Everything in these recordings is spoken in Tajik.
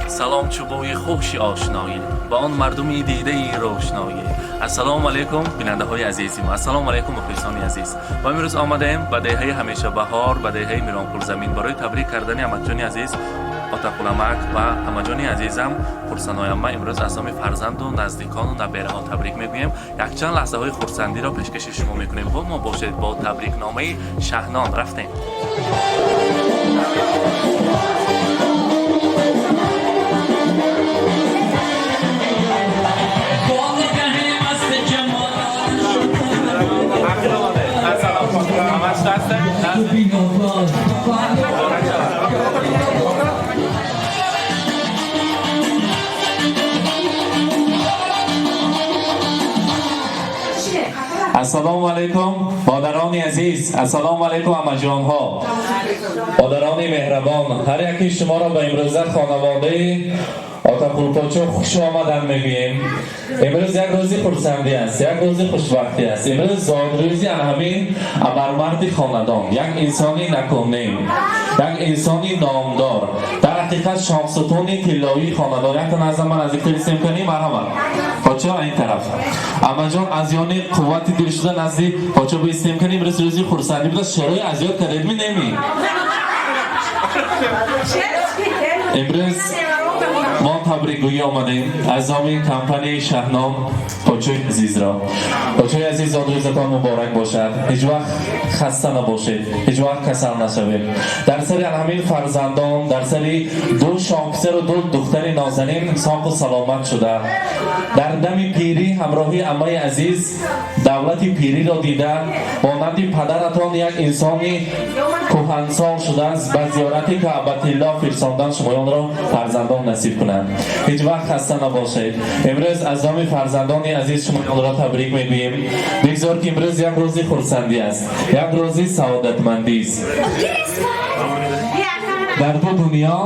Салом, чу бӯи хуши ошноӣ ба он мардуми дидаи рӯшноӣ. Ассалому алайкум, бинандаҳои азизи мо, ассалому алайкум, мухлисони азиз. Мо имрӯз омадаем ба деҳаи ҳамешабаҳор, ба деҳаи Миронқулзамин барои табрик кардани амакҷони азиз Отақуламак ва амаҷони азизам Хурсанояма. Имрӯз аз номи фарзанду наздикону набераҳо табрик мегӯем, якчанд лаҳзаҳои хурсандиро пешкаши шумо мекунем. Бо мо бошед. Бо табрикномаи Шаҳнон рафтем. Ассалому алайкум, модарони азиз, ассалому алайкум, амаҷонҳо, модарони меҳрабон. Ҳар яки шуморо ба имрӯза хонаводаи Отақулпочо хуш омадан мегӯем. Имрӯз як рӯзи хурсандӣ аст, як рӯзи хушбахтӣ аст. Имрӯз зодрӯзи ана ҳамин абармарди хонадон, як инсони накуннем, як инсони номдор, дар ҳақиқат шоҳсутуни тиллоии хонадон. Якта назар ман наздиктар истем кунӣ, марҳамат, почо, ин тараф. Амаҷон, аз ёни қуввати дил шуда назди почо бистем кунӣ. Имрӯз рӯзи хурсандӣ буда. Шерои азёд кардед ми неми? Имрӯз мо табрикгӯӣ омадем аз номи компанияи Шаҳном почои азизро. Почои азиз, зодрӯзатон муборак бошад. Ҳеҷ вақт хаста набошед, ҳеҷ вақт касал нашавед. Дар сари ҳамин фарзандон, дар сари ду шоҳписару ду духтари нозанин соқу саломат шуда, дар дами пирӣ ҳамроҳи амаи азиз давлати пириро дида, монанди падаратон як инсони кӯҳансол шудааст, ба зиёрати Каъбатилло фирсондан шумоёнро фарзандон насиб кунанд. Ҳеҷ вақт хаста набошед. Имрӯз аз номи фарзандони азиз шумоёнро табрик мегӯем. Бигзор ки имрӯз як рӯзи хурсандӣ аст, як рӯзи саодатмандист. Дар ду дунё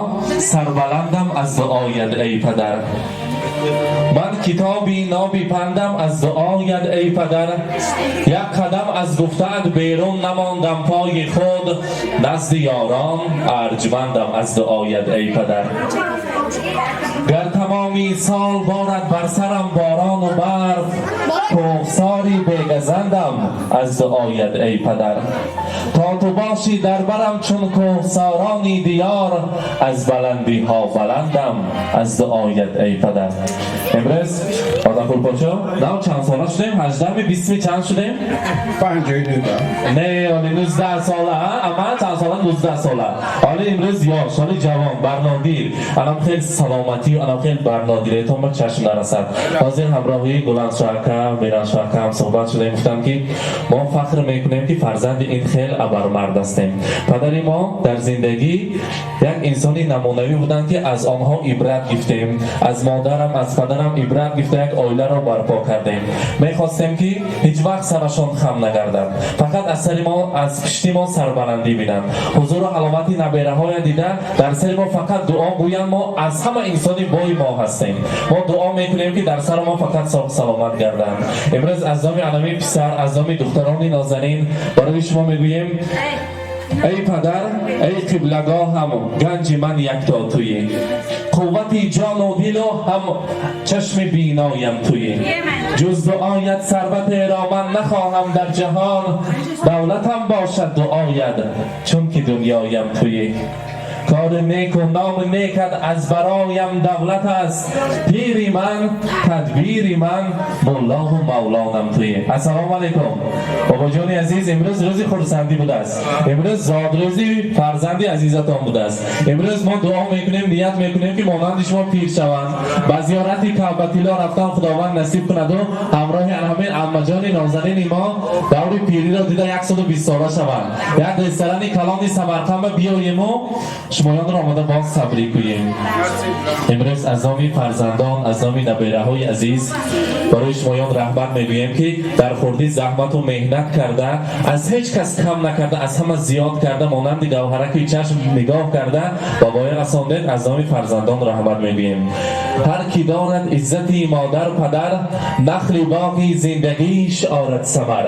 сарбаландам аз дуоят, эй падар. Ман китоби ноби пандам аз дуоят, эй падар. Як қадам аз гуфтаат берун намондам, пои худ назди ёрон арҷмандам аз дуоят, эй падар. Гар тамоми сол борад бар сарам борону барф, кӯҳсори бегазандам аз дуоят, эй падар. То ту бошӣ дар барам чун кӯҳсорони диёр, аз баландиҳо баландам аз дуоят, эй падар. Имрӯз Отақулпочо нав чанд сола шудем? 18-ми, 20-ми, чанд шудем? 52. Не, оли 19 сола. Ама чанд сола? 19 сола. Оли имрӯз ёш, оли ҷавон барнодир. Анам хел саломатию анам хел барнодиретон ба чашм нарасад. Ҳозир ҳамроҳии Гуландшоҳака, Мераншоҳака ҳам суҳбат шудем, гуфтам, ки мо фахр мекунем, ки фарзанди ин хел абармард ҳастем. Падари мо дар зиндагӣ як инсони намунавӣ буданд, ки аз онҳо ибрат гирифтем. Аз модарам, аз падарам ибрат гирифта, як оиларо барпо кардем. Мехостем, ки ҳеҷ вақт сарашон хам нагардад, фақат аз сари мо, аз пишти мо сарбаландӣ бинанд, ҳузуру ҳаловати набераҳоя дида, дар сари мо фақат дуо гӯянд. Мо аз ҳама инсони бои мо ҳастем. Мо дуо мекунем, ки дар сари мо фақат соғ саломат гарданд. Имрӯз аз номи алами писар, аз номи духтарони нозанин барои шумо мегӯем: эй падар, эй қиблагоҳам, ганҷи ман якто туӣ, қуввати ҷону дилу ҳам чашми биноям туӣ. Ҷуз дуоят сарватеро ман нахоҳам дар ҷаҳон, давлатам бошад дуоят, чунки дунёям туӣ. Кори неку номи некат аз бароям давлат аст, пири ман, тадбири ман, муллову мавлонам туӣ. Ассалому алайкум, бобоҷони азиз. Имрӯз рӯзи хурсандӣ будааст, имрӯз зодрӯзи фарзанди азизатон будааст. Имрӯз мо дуо мекунем, ният мекунем, ки монанди шумо пир шаванд, ба зиёрати Каъбатилло рафтан Худованд насиб кунаду ҳамроҳи ҳамин аммаҷони нозанини мо даври пириро дида, 120 сола шаванд. Як ресторани калони Самарқандба биёему шумоёнро омода боз табрик гӯем. Имрӯз аз номи фарзандон, аз номи набераҳои азиз барои шумоён раҳмат мегӯем, ки дар хурдӣ заҳмату меҳнат карда, аз ҳеҷ кас кам накарда, аз ҳама зиёд карда, монанди гавҳараки чашм нигоҳ карда, ба воя расондед. Аз номи фарзандон раҳмат мегӯем. Ҳар ки дорад иззати модар падар, нахли боғи зиндагиш орад самар.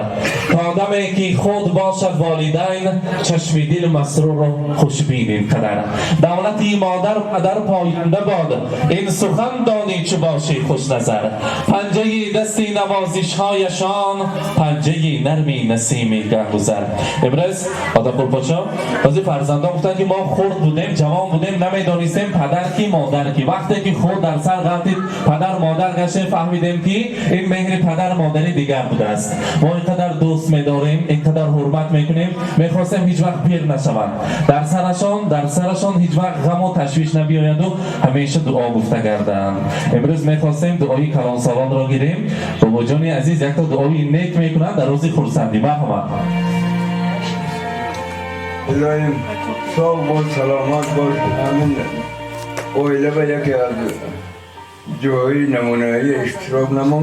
То даме ки худ бошад волидайн, чашми дил масруру хушбин ин қадар. Давлати модар падар поянда бод, ин сухан донӣ чу бошӣ хушназар. Панҷаи дасти навозишҳояшон, панҷаи нарми насими гаҳгузар. Имрӯз Отақул подшо, баъзе фарзандон гуфтанд, ки мо хурд будем, ҷавон будем, намедонистем падар ки, модар ки. Вақте ки худ дар сар ғалтид, падар модар гаштем, фаҳмидем, ки ин меҳри падар модари дигар будааст. Мо ин қадар дӯст медорем, ин қадар ҳурмат мекунем, мехостем ҳеҷ вақт пир нашаванд, дар сарашон ҳеҷ вақт ғаму ташвиш набиёяду ҳамеша дуо гуфта гарданд. Имрӯз мехостем дуои калонсолонро гирем. Бобоҷони азиз якто дуои нек мекунанд дар рӯзи хурсандӣ. Марҳамат. Илоҳим, соғ бош, саломат бош. Ҳамин оила ба яке аз ҷоҳои намунаӣ иштирок намо.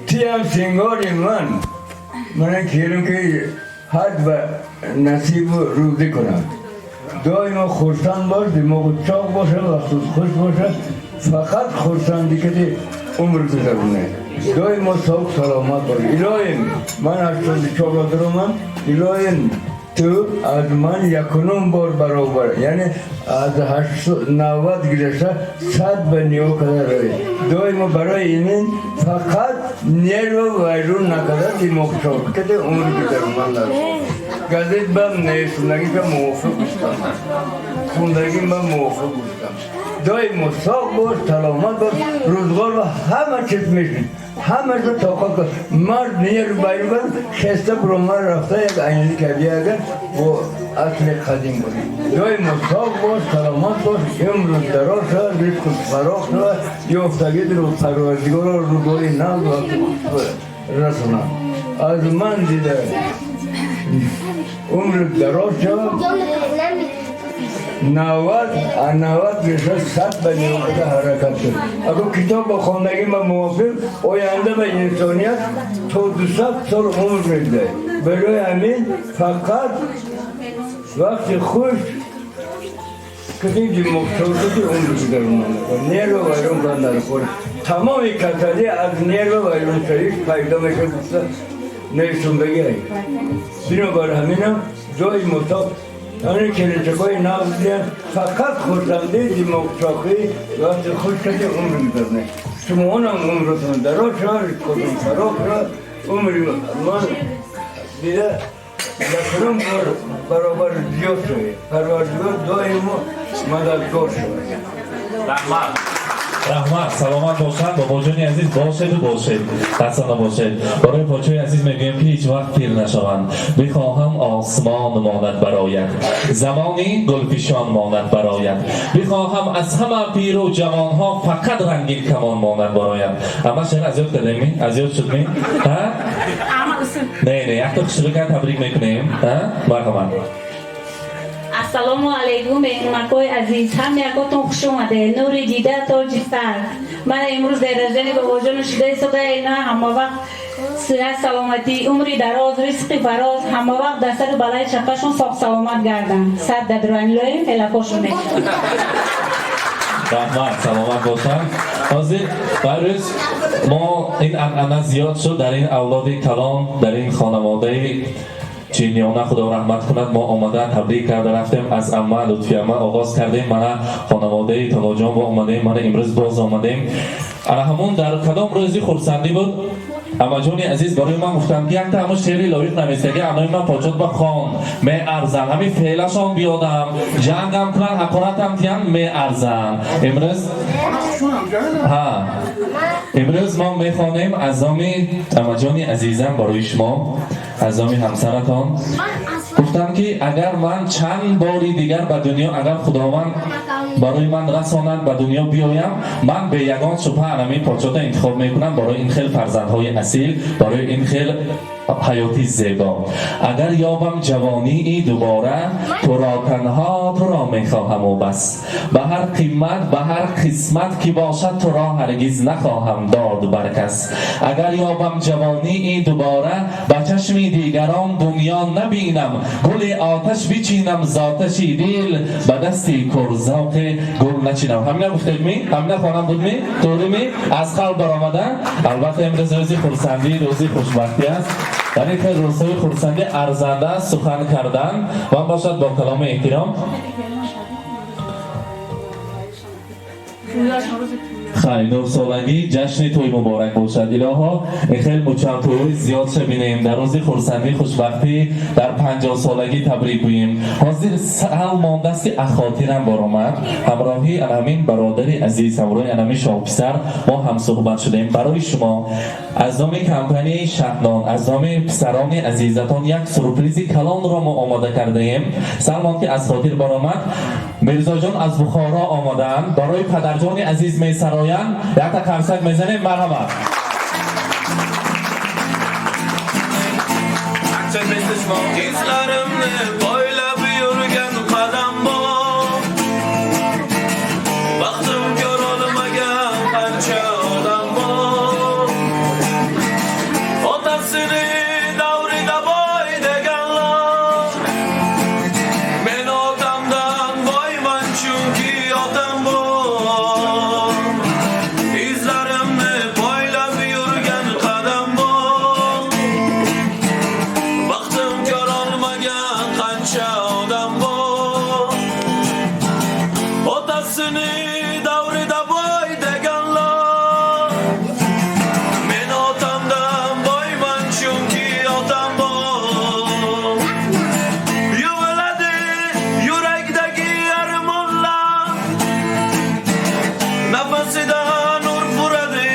Тиям сингори ман, мана келим, ки ҳад ва насибу рӯзӣ кунад. Доимо хурсанд бош, димоғу чоқ боша, вақту хуш боша, фақат хурсандӣ кади умр гузаронед. Доимо соғ саломат бош. Илоҳим, ман 84 дорам. Илоҳим, ту аз ман якунум бор баробар, яъне аз 90 гузашта 100 ба ниё када рӯй. Доимо барои инин фақат нерва вайрон накарда, димоғчоқ кади умр гузаронман. Дар газет ба нависондагиша мувофиқ гуфтам, хондагим ба мувофиқ гуфтам. Доимо соғ бош, саломат бош, рӯзгор ба ҳама чиз мешид, ҳамаша тоқат кун. Мард нерв байрон хеста буромар рафта як айни кардӣ, агар бо асли қадим буд. Доимо соғ бош, саломат бош, умру дароз шавад, ризқу фарох шавад, ёфтагӣ парвардигоро рӯзгори нав расонад. Аз ман дида умри дароз шавад. 90 90 геша 100 ба ниёкада ҳаракат кун. Агар китоб ба хондагӣ ба мувофиқ, оянда ба инсоният то 200 сол умр медиҳад. Барои ҳамин фақат вақти хуш кати димоғчоркати умр гузаронанд, нерва вайрон кунанд. Хор тамоми касалӣ аз нерва вайроншавиш пайдо мешавад, гуфта нависондагӣ. Бинобар ҳаминам ҷои мутоқ ҳамин келинчакҳои нағз диҳанд, фақат хурсандӣ, димоғчоқӣ, вақти хуш кати умр гузаронед. Шумоонам умротон дароз шавад, ризқотон фарох шавад. Умри ман дида якунум бор баробар зиёд шавед. Парвардигор доимо мададгор шавад. Раҳмат, раҳмат, саломат бошанд, бобоҷони азиз. Бошеду бошед, хастана бошед. Барои подшоҳи азиз мегӯем, ки ҳеҷ вақт пир нашаванд. Бихоҳам осмон монад барояд, замони гулфишон монад барояд. Бихоҳам аз ҳама пиру ҷавонҳо фақат рангин камон монад барояд. Ама шеър аз ёд кардем, аз ёд шудми? Не, не, якто хушрӯка табрик мекунем. Марҳамат. Ассалому алайкум, меҳмонакҳои азиз, ҳам якотон хуш омадед. Нури дида, тоҷи сар. Ман имрӯз день рождения бобоҷону шуда истода. Ина ҳама вақт сиҳат, саломатӣ, умри дароз, ризқи фароз, ҳама вақт дар сару балаи чапашон соғ саломат гарданд. Сад дадруанилоим фелакошон. Раҳмат, саломат бошанд. Ҳозир баррӯз мо ин анъана зиёд шуд дар ин авлоди калон, дар ин хонаводаи чиниёна, худо раҳмат кунад. Мо омада табрик карда рафтем, аз амма Лутфи амма оғоз кардем, мана хонаводаи Толоҷон бо омадем, мана имрӯз боз омадем. Ана ҳамун дар кадом рӯзи хурсандӣ буд, амаҷони азиз барои ман гуфтанд, ки якта ҳамун шеъри лоиқ нависаги анои ман почот ба хон меарзанд, ҳамин феълашон биёдам, ҷангам кунанд, ҳақоратам тиям, меарзанд. Имрӯз ҳа, имрӯз мо мехонем аз номи амаҷони азизам барои шумо, аз номи ҳамсаратон. Гуфтам, ки агар ман чанд бори дигар ба дунё, агар Худованд барои ман расонад, ба дунё биёям, ман бе ягон шубҳа анамин подшоҳро интихоб мекунам барои ин хел фарзандҳои асил, барои ин хел. Ҳаёти зебо. Агар ёбам ҷавонии дубора, туро, танҳо туро мехоҳаму бас. Ба ҳар қимат, ба ҳар қисмат ки бошад, туро ҳаргиз нахоҳам дод бар кас. Агар ёбам ҷавонии дубора, ба чашми дигарон дунё набинам, гули оташ бичинам зоташи дил, ба дасти курзавқе гул начинам. Ҳамина гуфтедми? Ҳамина хонам будми? Тоғрими? Аз қалб баромада. Албатта, имрӯз рӯзи хурсандӣ, рӯзи хушбахтӣ аст. Дар ин хел рӯзҳои хурсандӣ арзанда аст сухан кардан ва бошад бо каломи эҳтиром. Хай, нӯҳсолагӣ ҷашни тӯй муборак бошад. Илоҳо, ин хел мучамтӯйҳои зиёд шабинем. Дар рӯзи хурсандӣ, хушбахтӣ, дар 50-солагӣ табрик гӯем. Ҳозир сал мондааст, ки ахотирам баромад. Ҳамроҳи анамин бародари азиз, ҳамроҳи анамин шоҳписар мо ҳамсуҳбат шудем. Барои шумо аз номи компанияи Шаҳнон, аз номи писарони азизатон як сюрпризи калонро мо омода кардаем. Салмон ки аз хотир баромад. Мирзоҷон аз Бухоро омодаанд, барои падарҷони азиз месароянд. Якта қарсак мезанем, марҳамат. Izlarimni poylab yurgan qadam bor. Baxtim ko'rolmagan qancha odam bor. Otasini davrida boy deganlar, men otamdan boyman, chunki otam bor. Izlarimni poylab yurgan qadam bor. Baxtim ko'rolmagan qancha odam bor. Otasini davrida boy deganlar, men otamdan boyman, chunki otam bor. Yuviladi yurakdagi armonlar, nafasidan urfuradi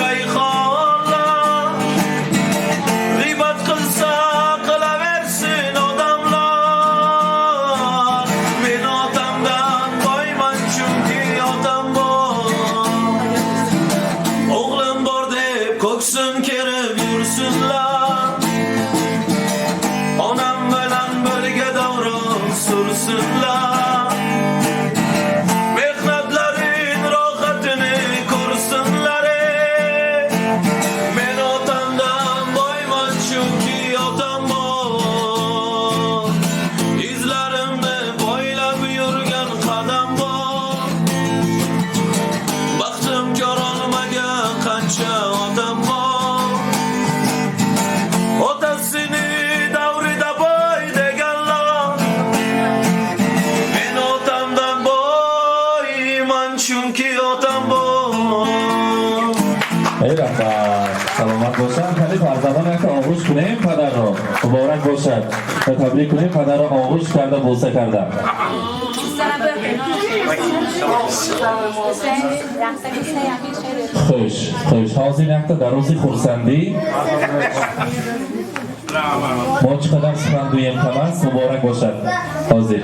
rayhonlar. G'iybat qilsa qilaversin odamlar, men otamdan boyman, chunki otam bor. O'g'lim bor deb ko'ksin kerib yursinlar, onam bilan birga davron sursinlar. Mehnatlarin rohatini ko'rsinlar ey. Men otamdan boyman, chunki otam bor. Izlarimni poylab yurgan qadam bor. Baxtim ko'rolmagan qancha odam bor. Otasini davrida boy deganlar, men otamdan boyman, chunki otam bor. Ey rahmat, саломат бошанд. Кани, фарзандон, якта оғӯш кунем падарро. Муборак бошад. Ва табрик кунем падарро, оғӯш карда, бӯса карда. Хуш, хуш. Ҳозир якта дар рӯзи хурсандӣ мо чӣ қадар сухан гӯем, кам аст. Муборак бошад. Ҳозир.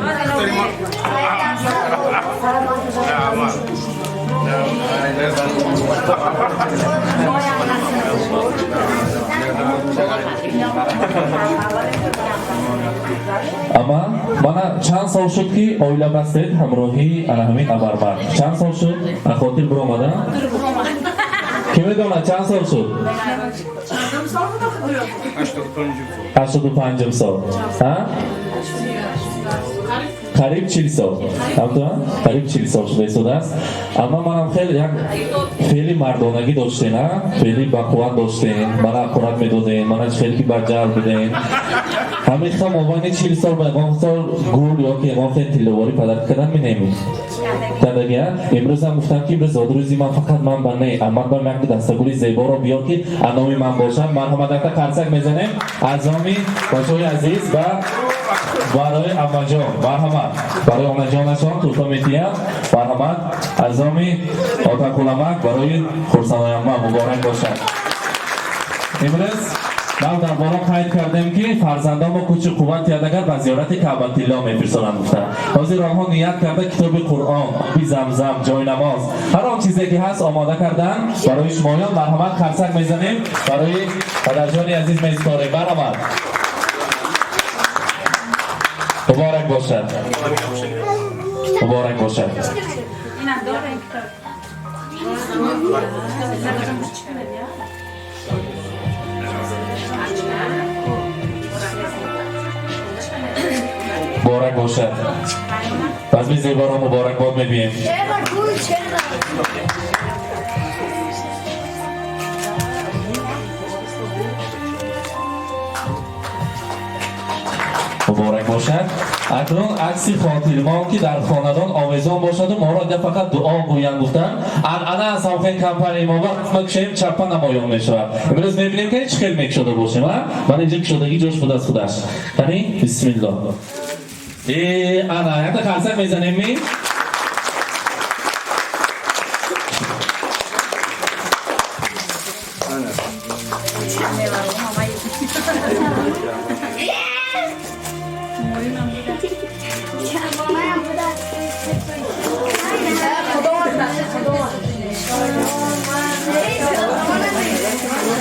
Ама мана чанд сол шуд, ки оила бастед ҳамроҳи ана ҳамин абармард? Чанд сол шуд? А хотир биромада? Ки медонад, чанд сол шуд? 85-ум сол. А? Қариб 40 сол. Ҳамтуа? Қариб 40 сол шуда истодааст. Аммо манам хеле як феъли мардонагӣ доштем, а? Феъли бақувват доштем. Мана ақурат медодем, мана хеле ки барҷал будем. Ҳамин хел мобайни 40 сол ба ягон сол гул ё ки ягон хел тилловорӣ падар кардан менемуд. Кардагӣ, а? Имрӯз ҳам гуфтам, ки имрӯз зодрӯзи ман фақат ман ба не, амак ба як дастагули зеборо биёр, ки аз номи ман бошад. Марҳамат, якта қарсак мезанем аз номи бачаҳои азиз ва барои амаҷон. Марҳамат, барои онаҷонашон тӯҳфа медиҳам. Марҳамат, аз номи отакуламак барои хурсандоямма муборак бошад. Имрӯз ман дар боло қайд кардем, ки фарзандон бо кӯчи қувват ядагар ба зиёрати Каъбатилло мефирсонанд гуфта. Ҳозир онҳо ният карда, китоби Қуръон, оби Замзам, ҷойнамоз, ҳар он чизе ки ҳаст, омода карданд барои шумоён. Марҳамат, қарсак мезанем барои Падарҷони азиз меспорем. Марҳамат. Муборак бошад. Муборак бошад. Муборак бошад. Базми зеборо муборакбод мегӯем. Муборак бошад. Акнун акси хотирмон ки дар хонадон овезон бошаду моро инҷа фақат дуо гӯянд гуфтанд. Анъана аз ҳамхел компанияи мо вақт ма кушоем чаппа намоён мешавад. Имрӯз мебинем ки чӣ хел мекушода бошем, а? Ман инҷа кушодагӣ ҷош буд аз худаш. Қани бисмиллоҳ. Ана якта қарсак мезанем ми?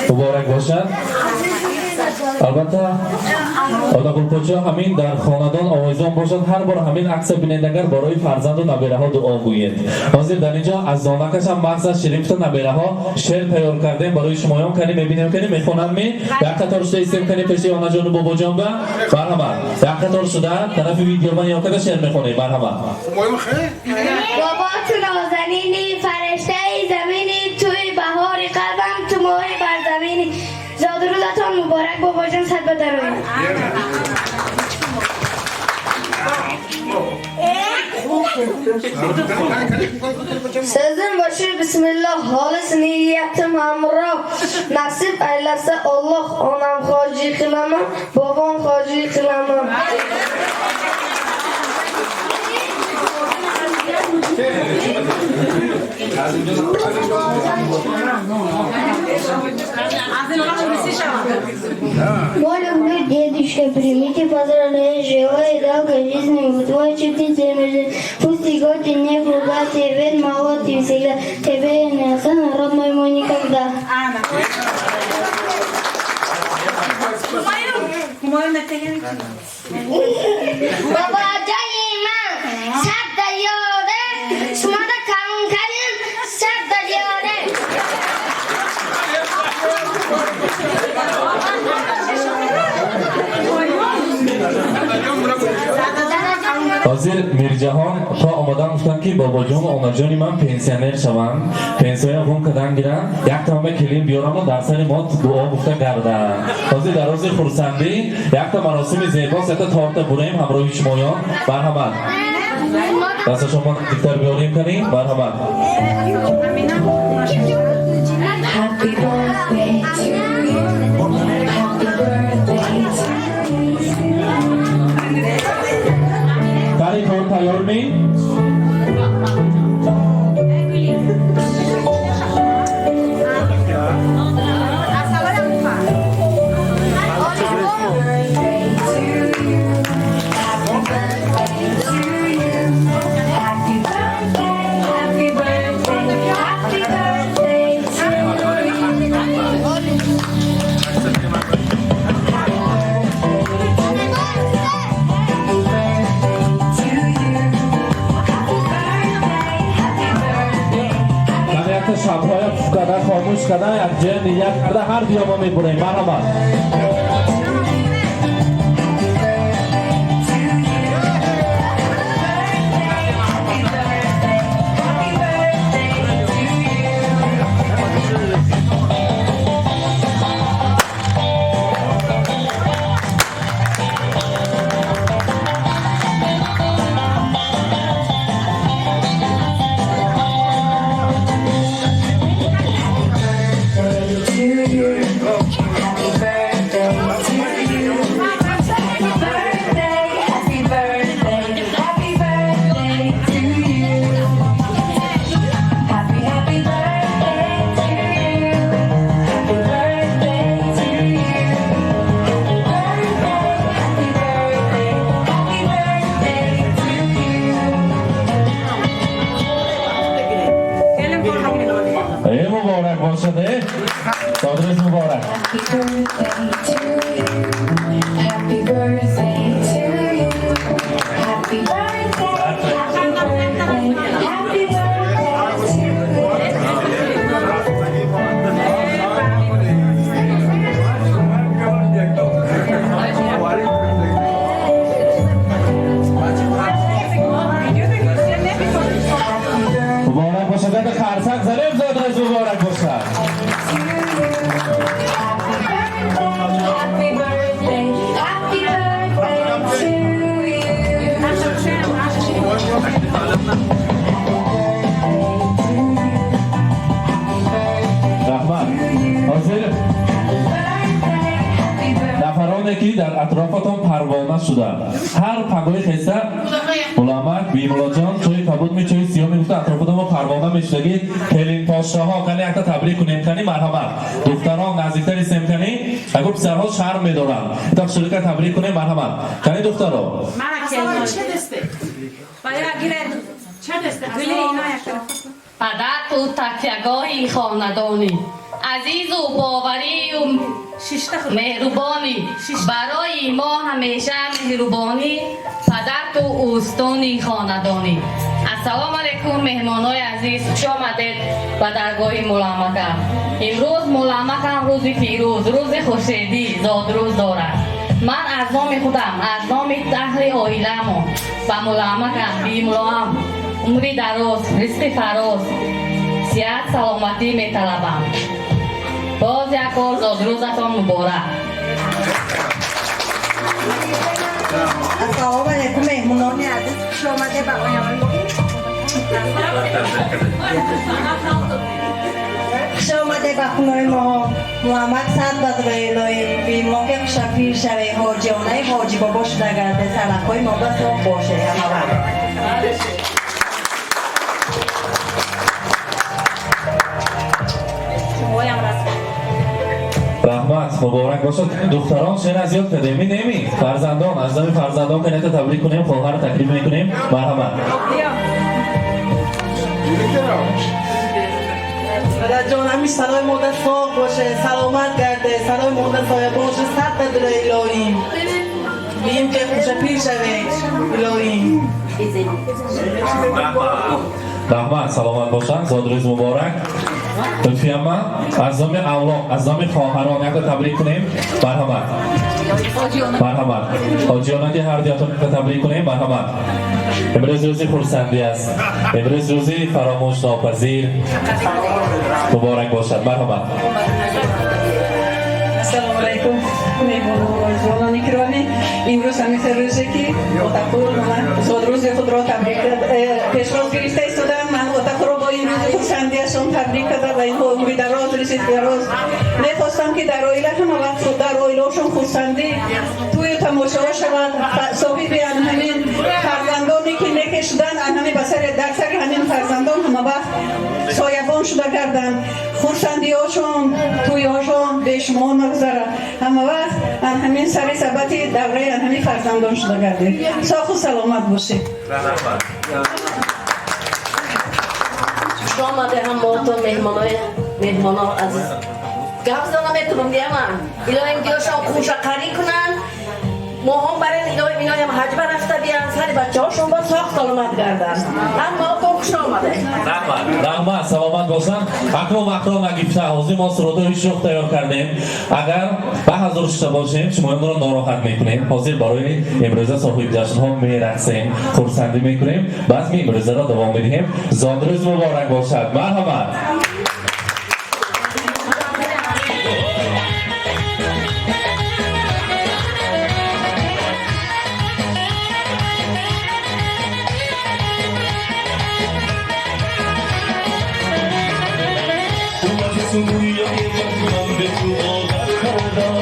Муборак бошад. Албатта Одақулпочо ҳамин дар хонадон овезон бошад. Ҳар бор ҳамин акса бинед, агар барои фарзанду набераҳо дуо гӯед. Ҳозир дар инҷо аз зонакашам мағзаш ширифта набераҳо шеър тайёр кардем барои шумоён. Кани мебинем, кани мехонанд ми? Як қатор шуда истем кани пеши онаҷону бобоҷон ба. Марҳамат. Як қатор шуда тарафи видеобан ё када шеър мехонем. Марҳамат. Бобо ту нозанини, фариштаи замини, туи баҳори қалбам, ту моҳи барзамини. Зодрӯзатон муборак бобоҷон, сад ба дароед. Sözüm başı Bismillah, xolis niyatim hamroh. Nasib aylasa Alloh, onam hoji qilaman, bobom hoji qilaman. Мой люблю, дедушка, примите поздравления, желаю долгой жизни, творческой земли. Пусть и годы не пугать, ведь молод и всегда. Тебе не остану, родной мой, никогда. Бобоҷони ман сад дарёре, шумода калонкарин сад дарёре. Ҳозир Мирҷаҳон то омадан гуфтанд ки бобоҷону онаҷони ман пенсионер шаванд, пенсияя гум кардан гиранд, як тамома келин биёраму дар сари мо дуо гуфта гарданд. Ҳозир дар рӯзи хурсандӣ якта маросими зебост, якта торта бурем ҳамроҳи шумоён. Марҳамат. Даста шумо наздиктар биёрем канӣ. Марҳамат. Happy birthday to you. Happy birthday to you. Тари тор тайёр ми? Birthday to you. Happy birthday to you. Happy birthday, happy birthday, happy birthday to you. Happy birthday to you. Happy birthday, happy birthday, happy Ман якта шабҳоя пуф карда, хомӯш карда, як ҷоя ният карда, ҳар дуя мо мебурем. Марҳамат. Happy birthday to you. Happy birthday, happy birthday, happy birthday to you. Happy birthday to you. Happy birthday to you. Happy birthday, happy birthday, happy birthday to you. Happy, happy birthday to you. Happy birthday to you. Happy birthday, happy birthday, happy birthday to you. Э, муборак бошад, э? Содрӯз муборак. Happy birthday to you. Happy birthday to you. Happy birthday, happy birthday, happy birthday to you. Муборак бошад, як қарсак занем, зодрӯз муборак бошад. Happy birthday, happy birthday to you. Happy birthday to you. Раҳмат. Ҳозир Birthday, happy birthday. Нафароне, ки дар атрофатон парвона шуда, ҳар пагоҳи хеста Мулоамак, Бимулоҷон, чои кабуд ми, чои сиёҳ мегуфта, атрофатон мо парвона мешудагӣ келинпошаҳо, кани якта табрик кунем, кани марҳамат. Духтарон наздиктар истем, кани. Агар писарҳо шарм медоранд, итак шурика табрик кунем, марҳамат. Кани, духтаро. Ча дасте? Падар, ту такягоҳи хонадонӣ, азизу боварию меҳрубонӣ, барои мо ҳамеша меҳрубонӣ. Падар, ту устони хонадонӣ. Ассалому алайкум, меҳмонҳои азиз, хуш омадед ба даргоҳи Мулоамакам. Имрӯз Мулоамакам рӯзи фирӯз, рӯзи хуршедӣ зодрӯз дорад. Ман аз номи худам, аз номи аҳли оиламон ба Мулоамакам, Бимулоам умри дароз, ризқи фароз, сиҳат, саломатӣ металабам. Боз як бор зодрӯзатон муборак. Ассалому алайкум, меҳмонони азиз, хуш омадед ба оянои мо. Хуш омадед ба хонаи мо. Муҳаммад сад бадрои илоҳим бимо ки хушапир шаве, ҳоҷионаи ҳоҷи бобо шуда гарде, саракҳои мо ба соғ боше ҳама вақт. Шумоям раст. Раҳмат, муборак бошад. Духтарон шен аз ёд кардем, неми фарзандон, аз номи фарзандон канета табрик кунем, хоҳарро таклиф мекунем, марҳамат. Падарҷон, ҳамиш сарои модар соғ боше, саломат гарде, сарои модар соябон боше, сад бадрои илоҳим. Бием ки хушапир шаве, илоҳим. Раҳмат, саломат бошанд, зодрӯз муборак. Лутфияма, аз номи авлод, аз номи хоҳарон якта табрик кунем, марҳамат, марҳамат. Ҳоҷиёнаки ҳар дуятон якта табрик кунем, марҳамат. Имрӯз рӯзи хурсандӣ аст, имрӯз рӯзи фаромӯшнопазир. Муборак бошад, марҳамат. Ассалому алайкум, меҳмонони гиромӣ. Имрӯз ҳамин рӯзе ки Отақул ман зодрӯзи худро табрик пешвоз гирифта истодам, ман Отақулро бо ин рӯзи хурсандиашон табрик карда ва инҳо умри дароз, ризқи дароз мехостам, ки дар оила ҳама вақт дар оилаошон хурсандӣ, тӯю тамошоҳо шавад. Соҳиби ан ҳамин фарзандоне ки мекешуданд, ан ҳамин ба сари дар сари ҳамин фарзандон ҳама вақт соябон шуда гарданд, хурсандиҳошон, тӯйҳошон бешумор нагузарад, ҳама вақт ан ҳамин сари сабати давраи ан ҳамин фарзандон шуда гардед, соҳу саломат бошед. Хуш омаде ҳамотон, меҳмонои меҳмоно азиз. Гап зада наметавонам дияман. Илоҳим диёшон хушақарӣ кунанд. Моҳон барен, илоҳим иноям ҳаҷба рафта биянд, сари бачаҳошон ба соғ саломат гарданд. Ҳамаотон хуш омаде. Раҳмат, раҳмат, саломат бошанд. Акнун вақтро нагирифта, ҳозир мо сурудҳои шӯх тайёр кардем. Агар ба ҳазур шуда бошем, шумоёнро нороҳат мекунем. Ҳозир барои имрӯза соҳибҷашнҳо мерақсем, хурсандӣ мекунем, базми имрӯзаро давом медиҳем. Зодрӯз муборак бошад, марҳамат. من به تو عادت کردم.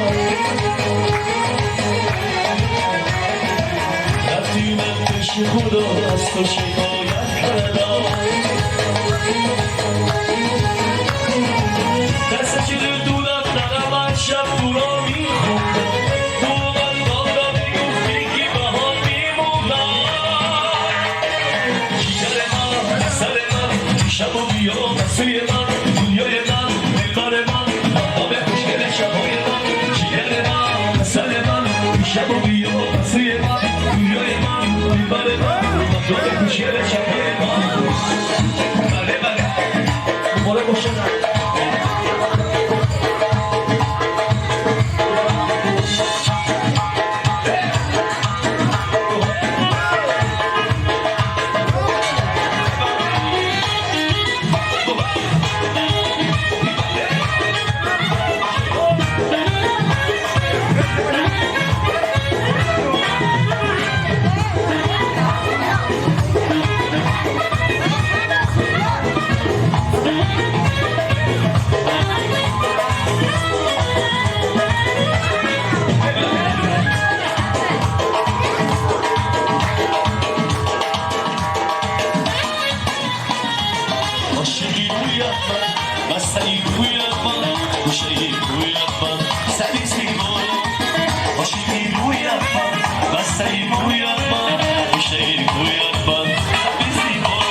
رفتی، من پیش خدا از تو شکایت کردم. دست چیز دو دفترم، من شب تو را میخوندم، تو قلبم را میگفتی که بهار میمونم. جیگر من، سر من، شب و بیا سوی من، دنیای من، دلبر من، آب خوشگل شبهای. مبارک باشه. عاشقی رویت من، بستنی رویت من، گوشه رویت من، سری زیبا. عاشقی رویت من، بستنی رویت من، گوشه رویت من، سری زیبا.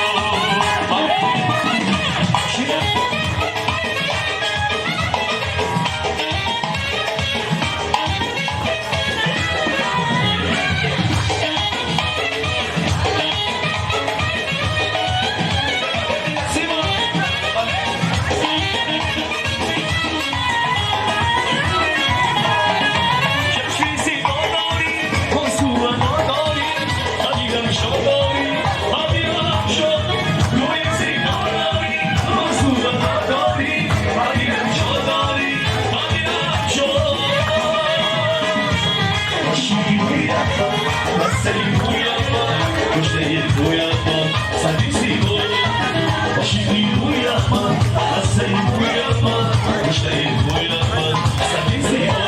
چشمی زیبا داری، کنسو ادا داری، قدیرم شو داری، قدیرم شو. روی زیبا داری، کنسو ادا داری، قدیرم شو داری، قدیرم شو. عاشقی رویت من، بستنی رویت من، گوشه رویت من، سری زیبا. عاشقی رویت من، بستنی رویت من، گوشه رویت من، سری زیبا.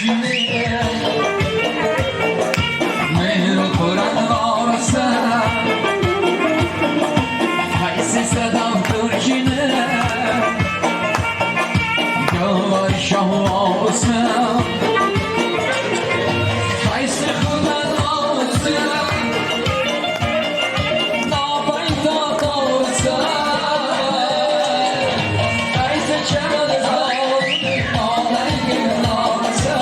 ترجینه مهر قرآن وارسه حیث صدام ترجینه گوار شهواسه حیث خدا ناسه ناپیدا تاسه حیث چمن زاد آهنگ ناسه.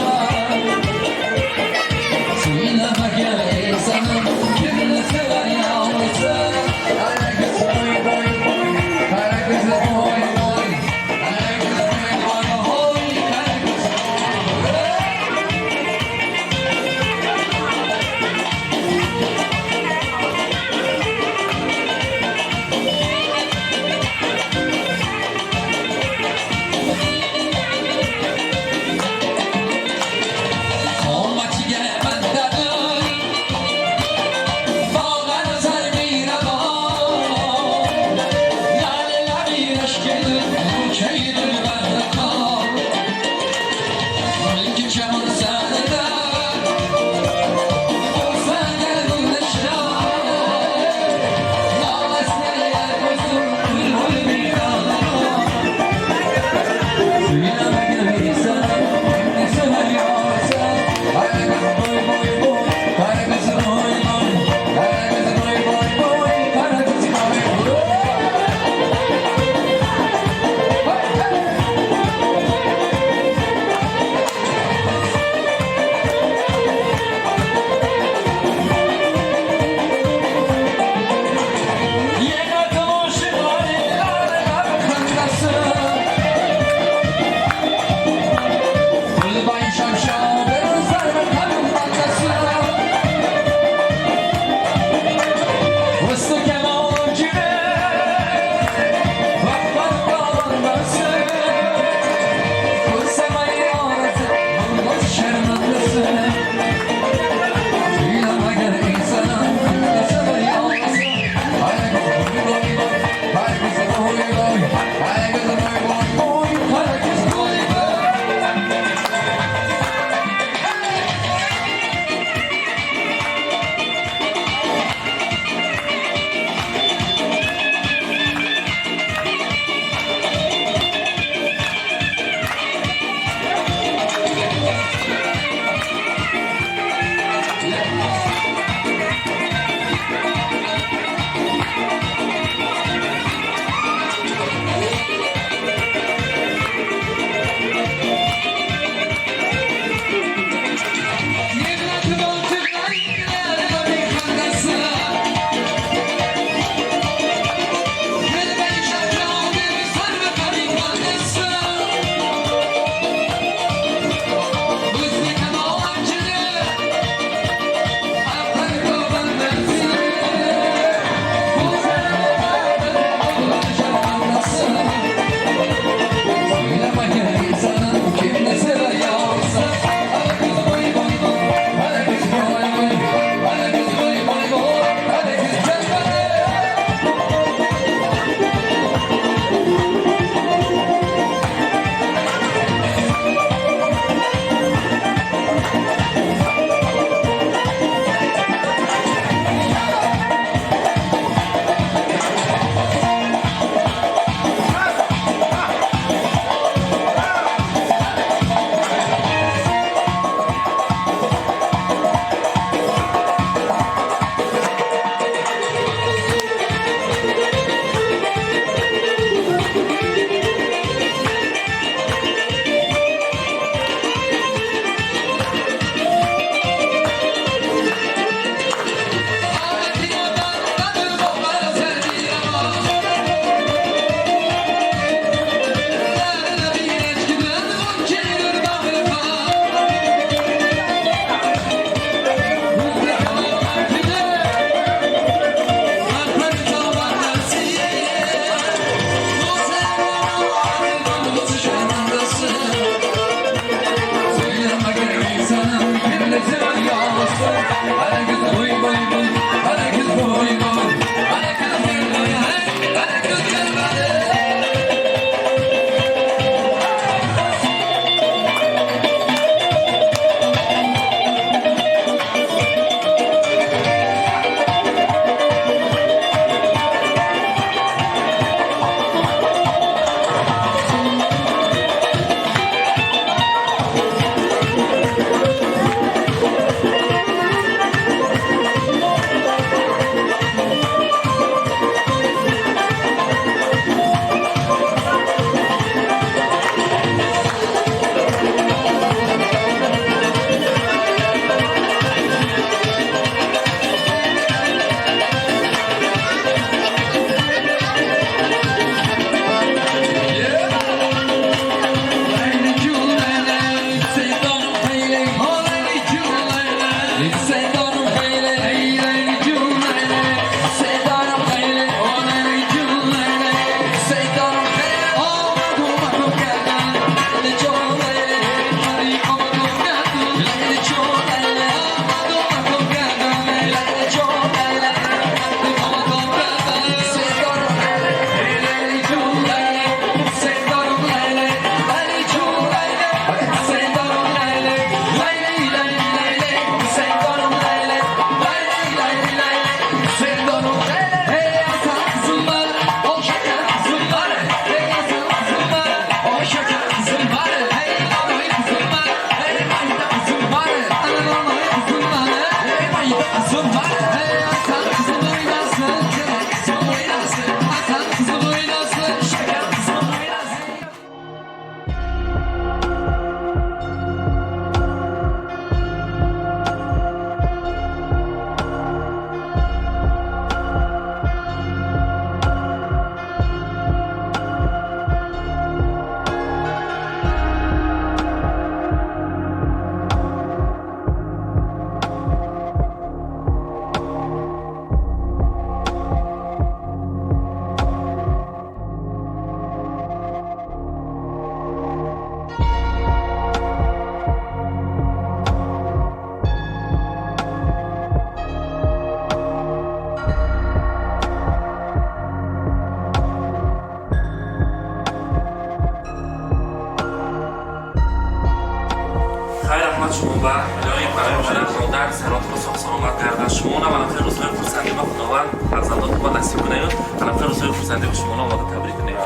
Раҳмат шумо ба илоҳи барои модар модар саротро соғ саломат кардан. Шумо нам алафи рӯзҳои хурсандӣ ба Худованд фарзандотон ба насиб кунаю, алафи рӯзҳои хурсандӣ ба шумо омода табрик кунем.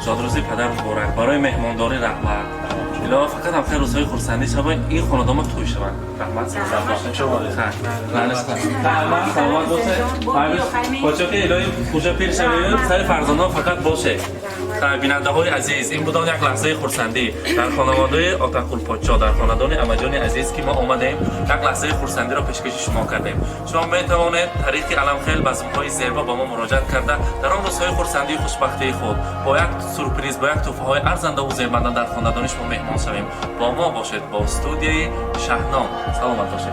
Зодрӯзи падар муборак, барои меҳмондорӣ раҳмат. Илоҳ фақат ҳам хел рӯзҳои хурсандӣ шава, ин хонадон тӯй шаванд. Раҳмат. Саломат бошед. Почоки илоҳи хуша пир шавед, сари фарзандон фақат бошед. Бинандаҳои азиз, ин будон як лаҳзаи хурсандӣ дар хонаводаи Отақул подшо, дар хонадони амаҷони азиз, ки мо омадем, як лаҳзаи хурсандиро пешкаши шумо кардем. Шумо метавонед тариқи аламхел базмҳои зебо ба мо муроҷиат карда, дар он рӯзҳои хурсандию хушбахтии худ бо як сюрприз, бо як тӯҳфаҳои арзандаву зебанда дар хонадони шумо меҳмон шавем. Бо мо бошед, бо студияи Шаҳном. Саломат бошед.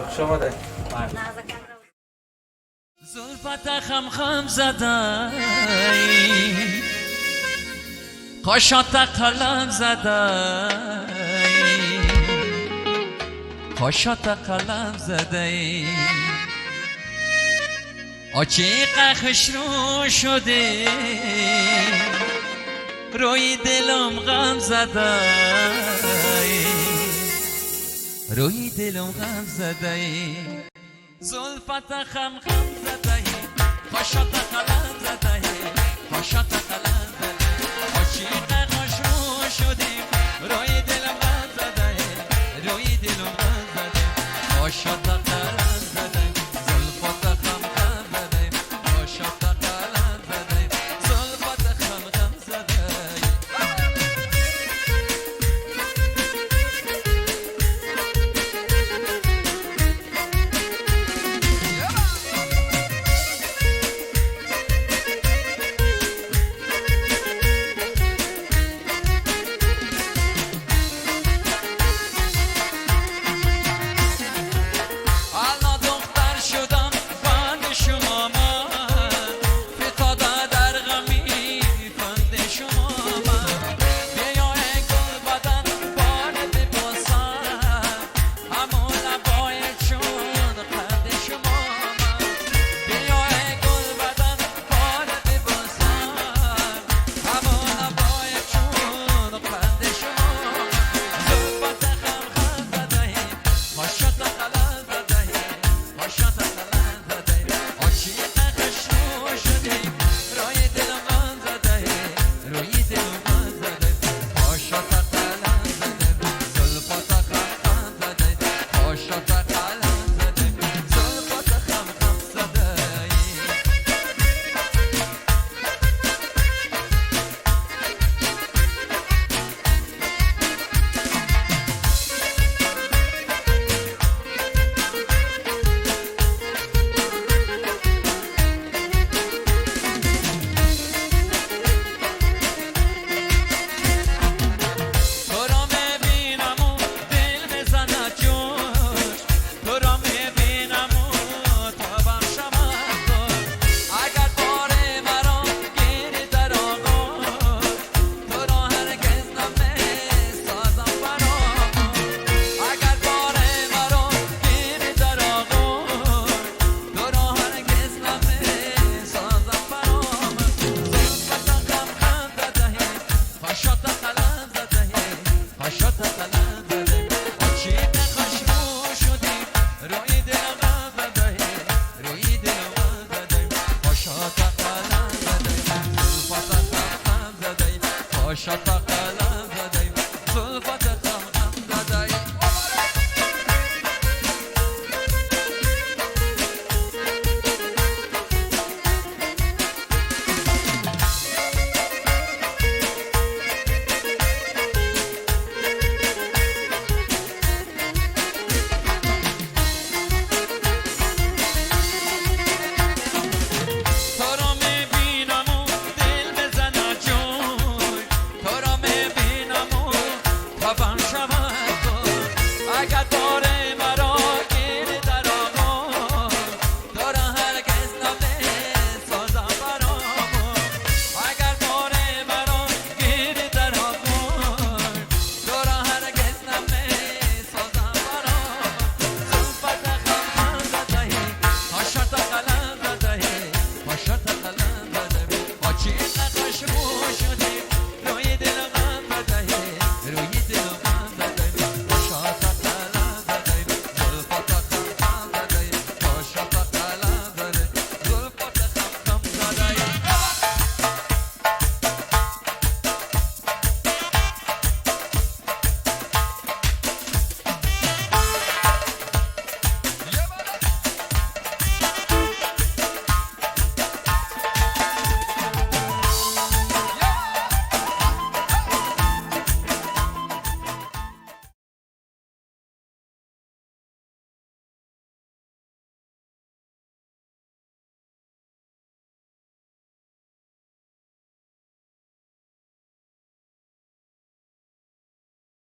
Хуш омадед. زلفت خم خم زده، قاشات قلم زده، قاشات قلم زده، آچیق خوش رو شده، روی دلم غم زده، روی دلم غم زده. زلفت خم خم زده، قاشات قلم زده، قاشات قلم زده، عاشق خوش رو شدیم، روی دلم غم زده، روی دلم غم زده، قاشات.